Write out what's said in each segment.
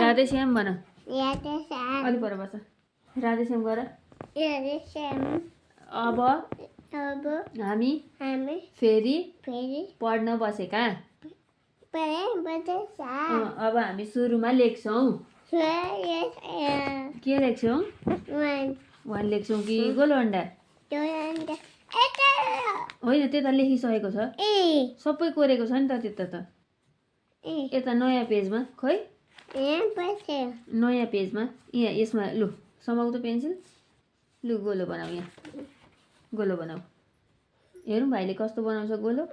राधेश्याम भन राधेश्याम अलि पर बस राधेश्याम गर राधेश्याम अब हामी फेरि पढ्न बसेका अब हामी सुरुमा लेख्छौँ के लेख्छौँ 1 लेख्छौँ कि गोलो अन्डा होइन त्यता लेखिसकेको छ सबै कोरेको छ नि त त्यता त यता नयाँ पेजमा खै नयाँ पेजमा यहाँ यसमा लु समाउ त पेन्सिल लु गोलो बनाऊ यहाँ गोलो बनाऊ हेरौँ भाइले कस्तो बनाउँछ गोलो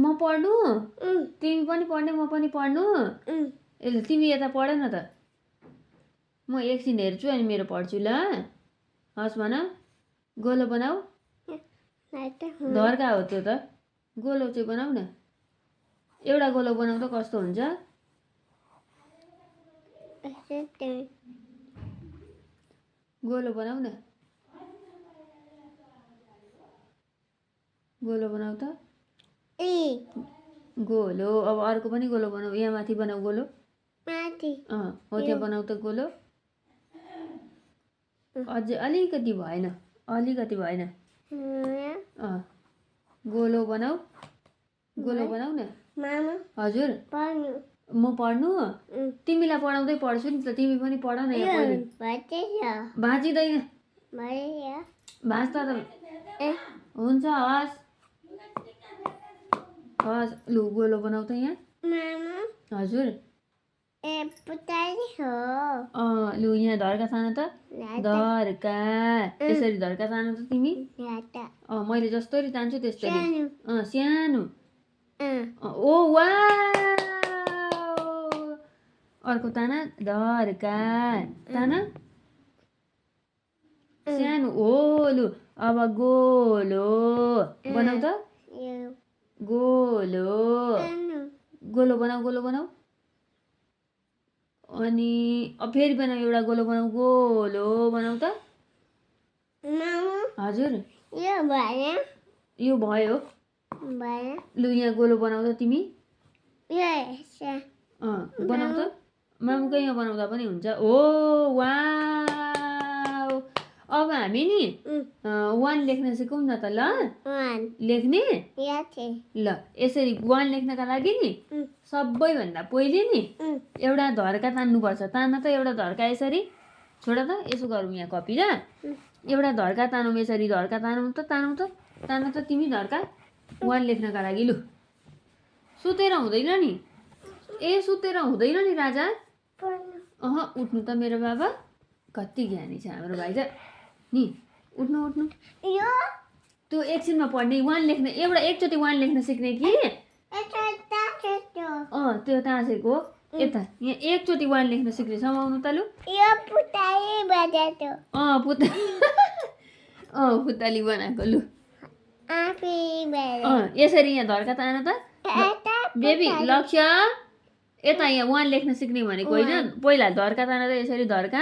म पढ्नु तिमी पनि पढ्ने म पनि पढ्नु ए तिमी यता पढ न त म एकछिन हेर्छु अनि मेरो पढ्छु ल हस् भन गोलो बनाऊ धर्का हो त्यो त गोलो चाहिँ बनाऊ न एउटा गोलो बनाउँदा कस्तो हुन्छ गोलो बनाऊ न गोलो बनाऊ त गोलो अब अर्को पनि गोलो बनाऊ यहाँ माथि बनाऊ गोलो हो त्यहाँ बनाऊ त गोलो अझै अलिकति भएन गोलो बनाऊ न हजुर म पढ्नु तिमीलाई पढाउँदै पढ्छु नि त तिमी पनि पढ न यहाँ पहिले भाँचिँदैन भाँच्छ त हुन्छ हस् लु गोलो बनाऊ त यहाँ हजुर लु यहाँ धर्का तान त धर्का यसरी धर्का तान त तिमी मैले जसरी तान्छु त्यस्तरी सानो ओ वाउ अर्को ताना धर्का ताना सानो हो लु अब गोलो बनाऊ त गोलो बनाऊ अनि अब फेरि बनाऊ एउटा गोलो बनाऊ त हजुर यो भयो लु यहाँ गोलो बनाऊ त तिमी बनाऊ त मामुकै यहाँ बनाउँदा पनि हुन्छ ओ वाउ अब हामी नि 1 लेख्न सिकौँ न त ल लेख्ने ल यसरी 1 लेख्नका लागि नि सबैभन्दा पहिले नि एउटा धर्का तान्नुपर्छ तान त एउटा धर्का यसरी छोड त यसो गरौँ यहाँ कपी र एउटा धर्का तानौँ यसरी धर्का तान त तिमी धर्का 1 लेख्नका लागि लु सुतेर हुँदैन नि सुतेर हुँदैन नि राजा उठ्नु त मेरो बाबा कति ज्ञानी छ हाम्रो भाइ त नि उठ्नु त्यो एकछिनमा पढ्ने 1 लेख्न एकचोटि 1 लेख्न सिक्ने कि त्यो तासेको यता यहाँ एकचोटि 1 लेख्न सिक्ने समाउनु त लु पुतली बनाएको लु यसरी यहाँ धर्का तान त बेबी लक्ष्य यता यहाँ 1 लेख्न सिक्ने भनेको होइन पहिला धर्का तान त यसरी धर्का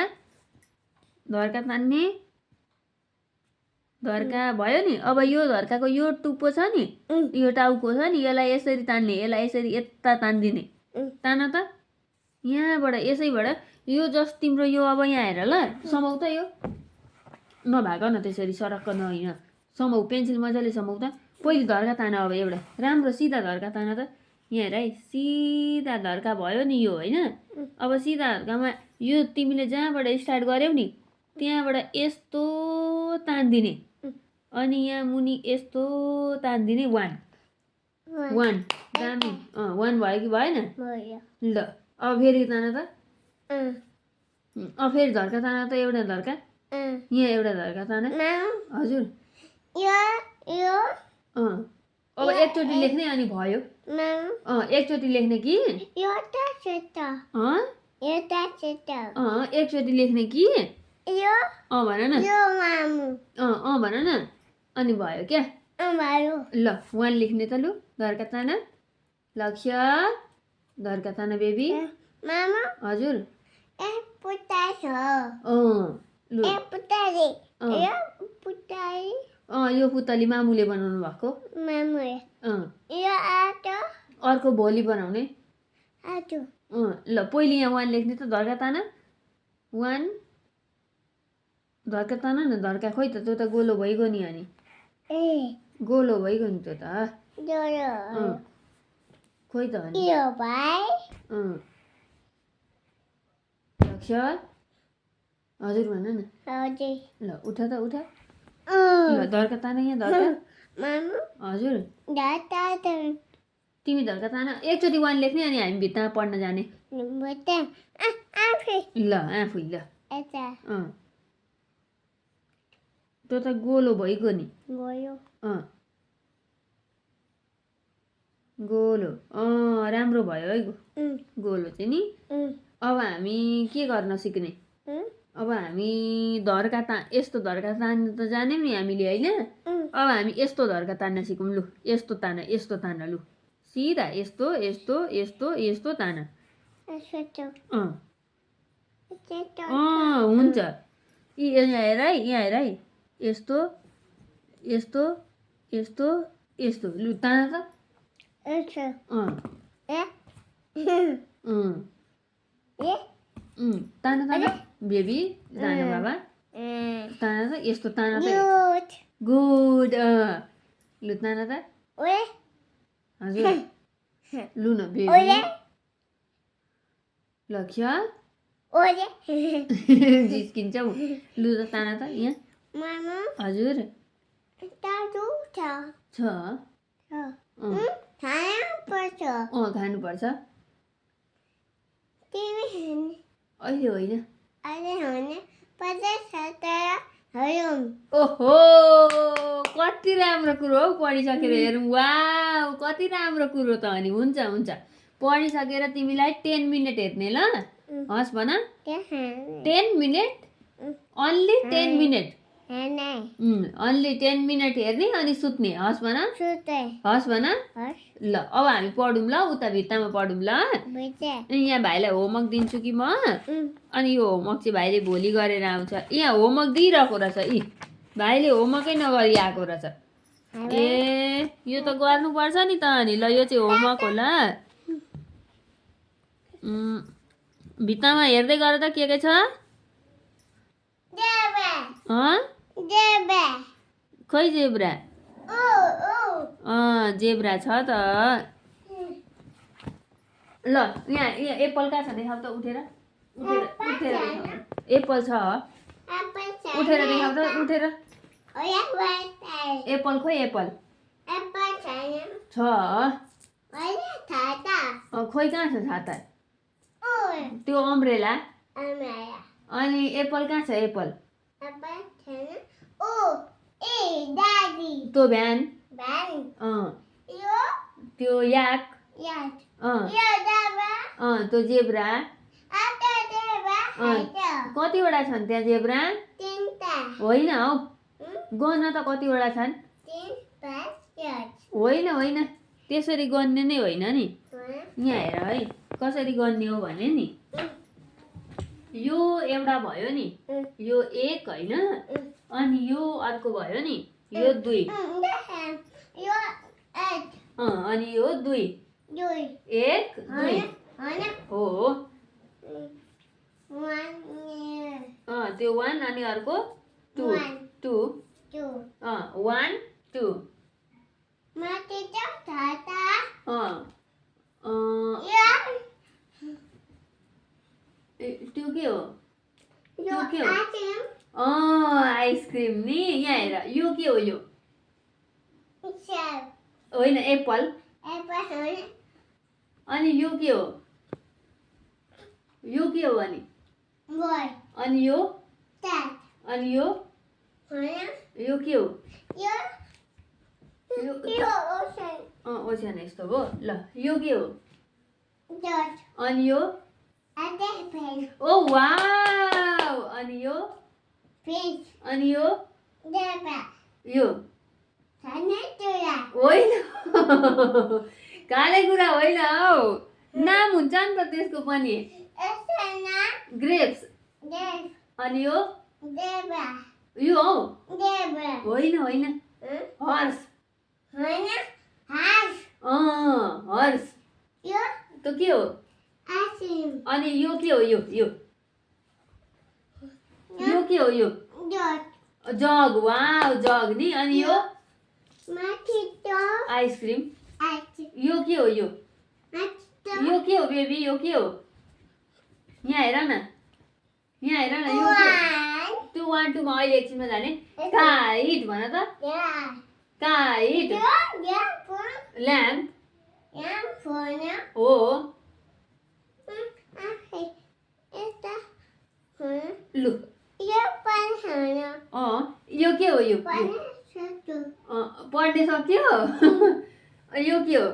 तान्ने धर्का भयो नि अब यो धर्काको यो टुप्पो छ नि यो टाउको छ नि यसलाई यसरी तान्ने यसलाई यसरी यता तान्दिने तान त यहाँबाट यसैबाट यो जस तिम्रो यो अब यहाँ हेर ल समाउ त यो नभाग न त्यसरी सरक्क नहोइन समाउ पेन्सिल मजाले समाउ त पहिले धर्का तान अब एउटा राम्रो सिधा धर्का तान त यहाँ हेर है सिधा धर्का भयो नि यो होइन अब सिधा धर्कामा यो तिमीले जहाँबाट स्टार्ट गर्यौ नि त्यहाँबाट यस्तो तान्दिने अनि यहाँ मुनि यस्तो तान्दिने 1 दामी 1 भयो कि भएन ल अब फेरि तान त अब फेरि धर्का तान त एउटा धर्का यहाँ एउटा धर्का तान हजुर अब एकचोटि लेख्ने अनि भयो एकचोटि लेख्ने कि एकचोटि लेख्ने कि भन न अनि भयो क्या ल 1 लेख्ने त लु धर्का तान लक्ष्य धर्का तान बेबी हजुर लु यो पुतली मामुले बनाउनु भएको अर्को भोलि बनाउने आजु ल पहिले यहाँ 1 लेख्ने त धर्का ताना 1 धर्का ताना न धर्का खोइ त त्यो त गोलो भइगयो नि अनि गोलो भइगयो नि त्यो त खोइ त अनि यो भाइ लक्ष्य हजुर भन न हजुर ल उठ त उठ ल धर्का ताना यहाँ धर्का मामु हजुर दाता तिमी धर्का ताना एकचोटि 1 लेख्ने अनि हामी भित्तामा पढ्न जाने बता आफै ल आफै ल यता त्यो त गोलो भइगयो नि गयो गोलो राम्रो भयो है गोलो चाहिँ नि अब हामी के गर्न सिक्ने अब हामी धर्का यस्तो धर्का तान्न त जान्यौँ नि हामीले होइन अब हामी यस्तो धर्का तान्न सिकौँ लु यस्तो तान लु सिधा यस्तो यस्तो यस्तो यस्तो तान हुन्छ यहाँ हेर है यस्तो यस्तो यस्तो यस्तो लु तान त तान बेबी तान बाबा तान त यस्तो तान त गुड लु तान त हजुर लु न बेबी लक्ष्य जिस्किन्छौ लु त तान त यहाँ हजुर छ खानुपर्छ अहिले होइन ओहो कति राम्रो कुरो हौ पढिसकेर हेरौँ वाउ कति राम्रो कुरो त अनि हुन्छ पढिसकेर तिमीलाई 10 मिनट हेर्ने ल हस् भन 10 minute only 10 minute only 10 minute हेर्ने अनि सुत्ने हस् भन ल अब हामी पढौँ ल उता भित्तामा पढौँ ल यहाँ भाइलाई होमवर्क दिन्छु कि म अनि यो होमवर्क चाहिँ भाइले भोलि गरेर आउँछ यहाँ होमवर्क दिइरहेको रहेछ भाइले होमवर्कै नगरी आएको रहेछ ए यो त गर्नुपर्छ नि त अनि ल यो चाहिँ होमवर्क होला भित्तामा हेर्दै गर त के छ खै जेब्रा जेब्रा छ त ल यहाँ एप्पल कहाँ छ देखाउ त उठेर एप्पल छ उठेर देखाउ त उठेर एप्पल खोइ एप्पल छ खोइ कहाँ छ छाता त्यो अम्ब्रेला अनि एप्पल कहाँ छ एप्पल त्यो भ्यान त्यो याक त्यो जेब्रा कतिवटा छन् त्यहाँ जेब्रा होइन हौ गन त कतिवटा छन् होइन त्यसरी गन्ने नै होइन नि यहाँ हेर है कसरी गन्ने हो भने नि यो एउटा भयो नि यो 1 होइन अनि यो अर्को भयो नि यो 2 अनि यो 2 1 2 हो त्यो 1 अनि अर्को 2 1 2 त्यो के हो आइसक्रिम नि यहाँ हेर यो के हो यो होइन एप्पल अनि यो के हो अनि यो अनि यो के हो ओछ्यान यस्तो हो ल यो के हो अनि यो ओ वाउ अनि यो होइन खानेकुरा होइन हौ नाम हुन्छ नि त त्यसको पनि ग्रेप्स अनि यो हौ होइन हर्स हर्स त्यो के हो Asim. अनि यो के हो यो के हो यो Dot. जग वाउ जग नि अनि यो Matito. Ice cream At. यो के हो यो Matito. यो के हो बेबी यो के हो यहाँ हेर न यो के हो 1. 2 1 2 मा अहिले एकछिनमा जाने काइट भन त Yeah. Kite Yeah. For. Lamp Yeah. For now. हो Okay. Esta. Huh? लु Yo panhana. यो के हो यो Panhana. पढ्ने सक्यो यो के हो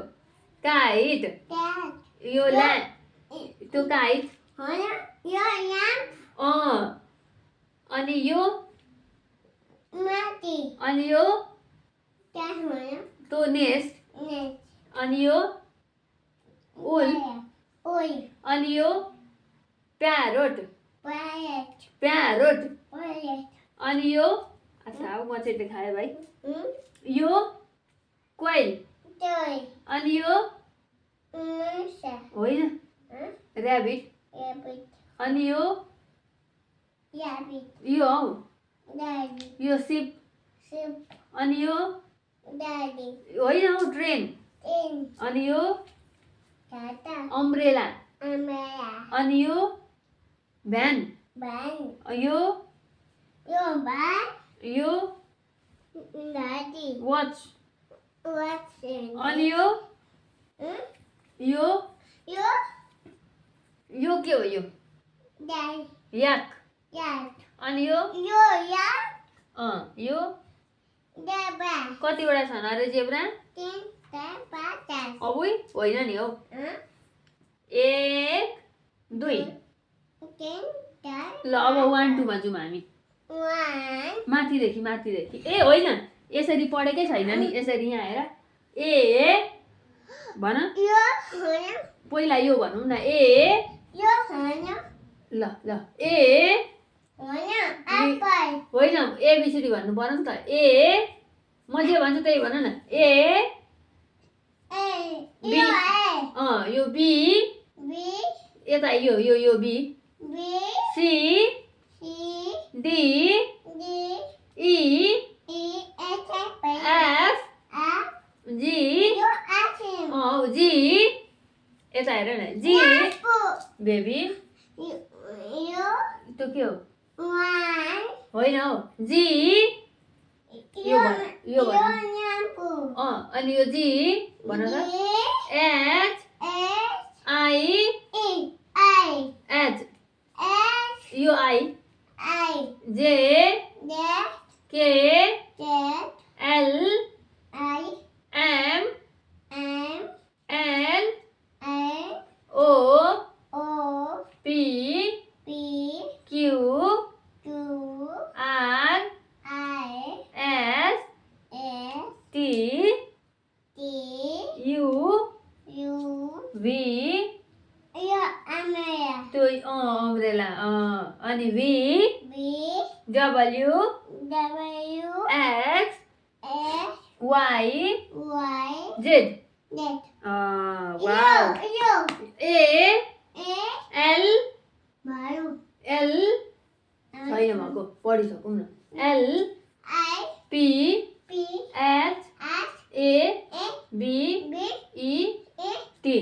काइट Dad. यो ल्याम्प त्यो काइट Hana. Yo lamp. अनि यो Mati. अनि यो Dad hana. त्यो नेस्ट Net. अनि यो उल Oi. अनि यो प्यारोट Quiet. Parrot Quiet. अनि यो अच्छा अब म चाहिँ देखाएँ भाइ Hmm? यो कोइल Toy. अनि यो Musa. होइन Huh? Rabbit Rabbit. अनि यो Rabbit. यो हौ Daddy. यो सिप Soup. अनि यो Daddy. होइन हौ ट्रेन In. अनि यो Tata. Umbrella Umbrella. अनि यो भ्यान Ban. यो Your bag. यो Daddy. वाच What's in अनि यो Hmm? यो Your यो के हो यो dad. याक Dad. अनि यो Your yak. यो The bag. कतिवटा छन् अरे जेब्रा Tin. The patas. अबुई होइन नि हौ Huh? 1 2 Tin. The ल अब 1 2 मा जाउँ हामी 1. माथिदेखि ए होइन यसरी पढेकै छैन नि यसरी यहाँ हेर ए भन Your hana. पहिला यो भनौँ न ए Your hana. ल ए Hana. Apple. होइन एबिसिडी भन्नु पर्यो नि त ए म जे भन्छु त्यही भन न A A. B. Your A. यो बी B. यता यो B B. C C. D D. E E. H. P. F F. G Your action. G यता हेर न जी Apple. Baby You. त्यो के हो 1. होइन हौ जी यो Your भन apple. अनि यो जी भन त G. H H. I E. I. H H. यो I I. J Z. K Z. L I. M M. N N. O O. P P. Q Q. R I. S S. T T. U U. V Your umbrella. त्यो umbrella अनि V B. W W. X X. Y Y. Z Z. Wow You. A A. L Baru. L छैन भएको पढिसकौँ न L I. P P. H S. A A. B B. E A. T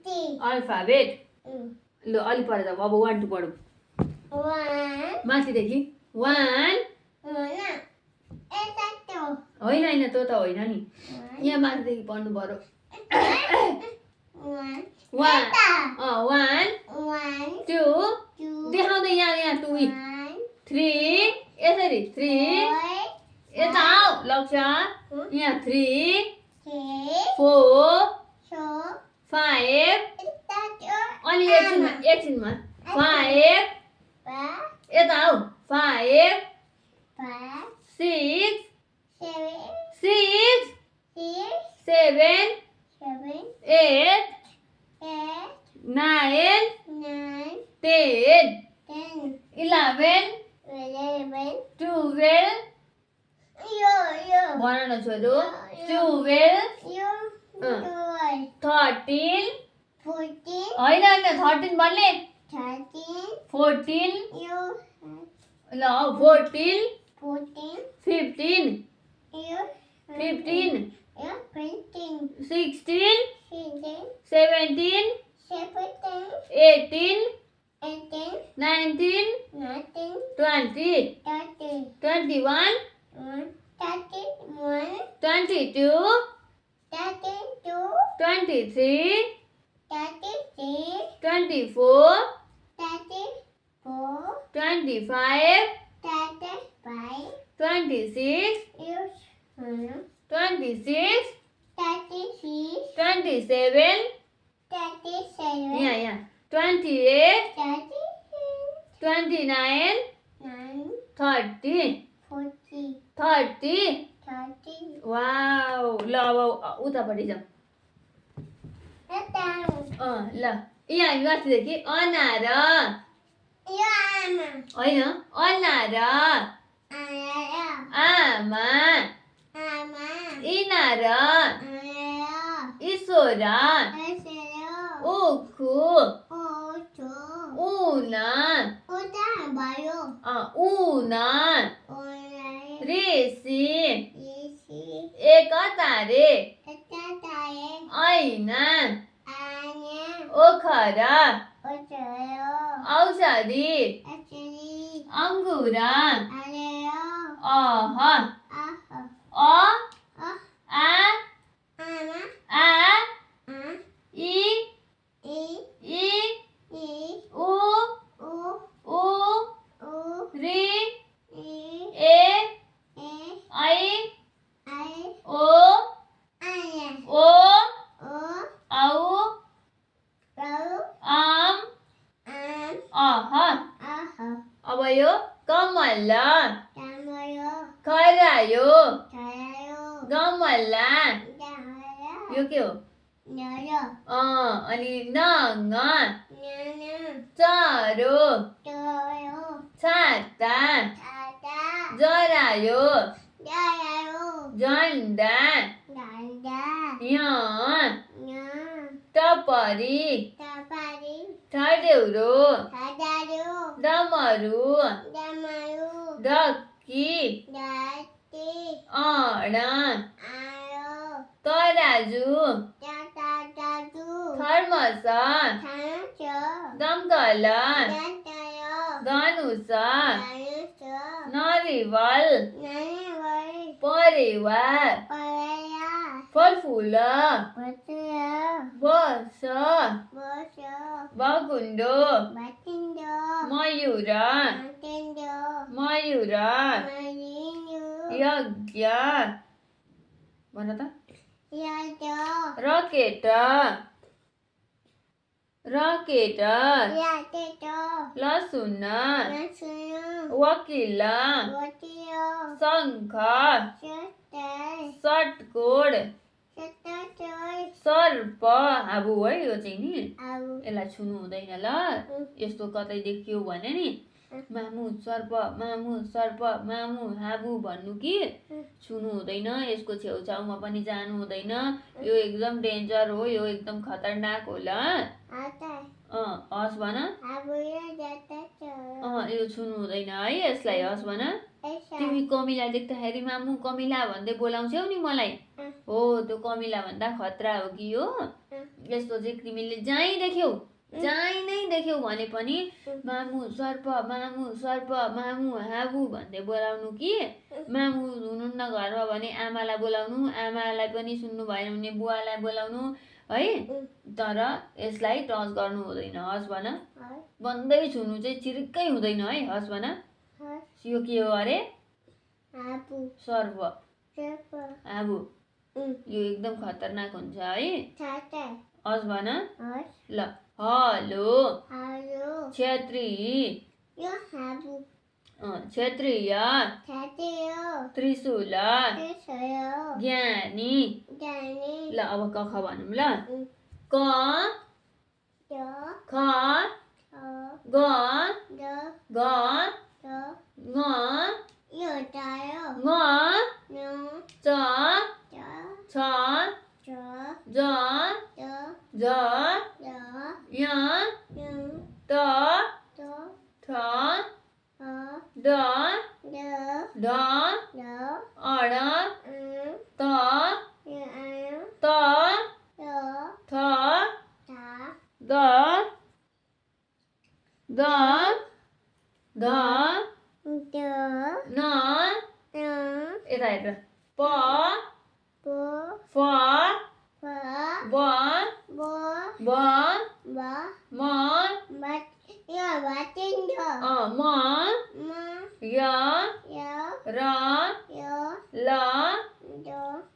T. Alphabet Mm. ल अलि पढेर अब 1 2 पढौँ 1. माथिदेखि 1 Mana? Satu. होइन त्यो त होइन नि 1. यहाँ माथिदेखि पढ्नु पर्यो 1. 1 1 1. 2 2. देखाउँदै यहाँ 2 1. 3 यसरी 3 4. यता आऊ लक्ष्य यहाँ 3 3. 4 4. 5 Satu. अनि एकछिनमा 5 5. यता आऊ 5 5. 6 7. 6 6. 7 7. 8 8. 9 9. 10 10. 11 11. 12 Yo. भन न छोरो 12 Yo. 12. 13 14. होइन होइन 13 भन्ने 13. 14 You. ल 14 14. 15 You. 15 You. 15. 16 16. 17 17. 18 18. 19 19. 20 30. 21 31. 22 32. 23 33. 24 34. 25 35. 26 You. 26 36. 27 37. यहाँ 28 38. 29 9. 30 40. 30 30. वाउ ल अब उतापट्टि जाउँ ल यहाँ माथिदेखि अनार होइन अनार आमा इनार ईश्वर उखु ऊन ऊन ऋषि एकतारे ऐना ओखरा औषधि अङ्गुर अह अ आ आ इ इ उ उ ऋ ए ऐ ओ ओ औ आम अह अब यो कमल खरायो गमला यो के हो अनि नङ चरो छाता जरायो झन्डा यहाँ टपरी ठड्यौरो डमरू ढक्की अण तराजु थर्मस दमकल धनुष नरिवल परिवार फलफुल बस भकुण्डो मयूर मयूर यज्ञ भन त रकेट रकेट लसुन वकिल शङ्ख षट्कोण सर्प आबु है यो चाहिँ नि यसलाई छुनु हुँदैन ल यस्तो कतै देखियो भने नि मामु सर्प मामु हाबु भन्नु कि छुनु हुँदैन यसको छेउछाउमा पनि जानु हुँदैन यो एकदम डेन्जर हो यो एकदम खतरनाक हो ल हस् भन यो छुनु हुँदैन है यसलाई हस् भन तिमी कमिला देख्दाखेरि मामु कमिला भन्दै बोलाउँछौ नि मलाई हो त्यो कमिला भन्दा खतरा हो कि यो यस्तो चाहिँ तिमीले जहीँ नै देख्यौ भने पनि मामु सर्प मामु हाबु भन्दै बोलाउनु कि मामु हुनुहुन्न घरमा भने आमालाई बोलाउनु आमालाई पनि सुन्नु भएन भने बुवालाई बोलाउनु है तर यसलाई टच गर्नु हुँदैन हस् भन भन्दै छुनु चाहिँ चिरिक्कै हुँदैन है हस् भन यो के हो अरे सर्प हाबु यो एकदम खतरनाक हुन्छ है हस् भन ल हलो क्षेत्री क्षेत्रीय त्रिशूल ज्ञानी ल अब क ख भनौँ ल क ख ग घ ङ ङ च छ ज झ य त थ द ढ अण त त थ द ध ध न यता हेर प फ ब ब म म य र ल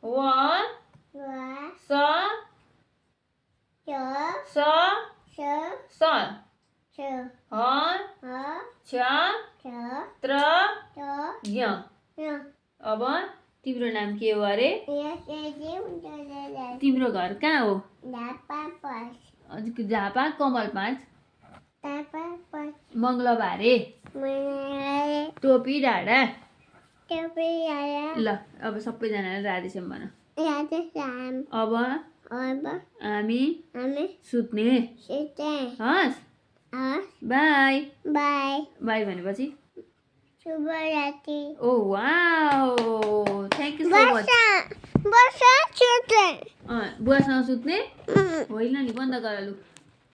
व स स ह छ त्र य अब तिम्रो नाम के हो अरे तिम्रो घर कहाँ हो झापा कमल 5 मङ्गलबारे टोपी डाँडा ल अब सबैजनाले राधेश्याम भन अब हामी सुत्ने हस् बाई बाई भनेपछि शुभरात्रि oh wow thank you so much बुवासँग सुत्ने होइन नि बन्द गर लु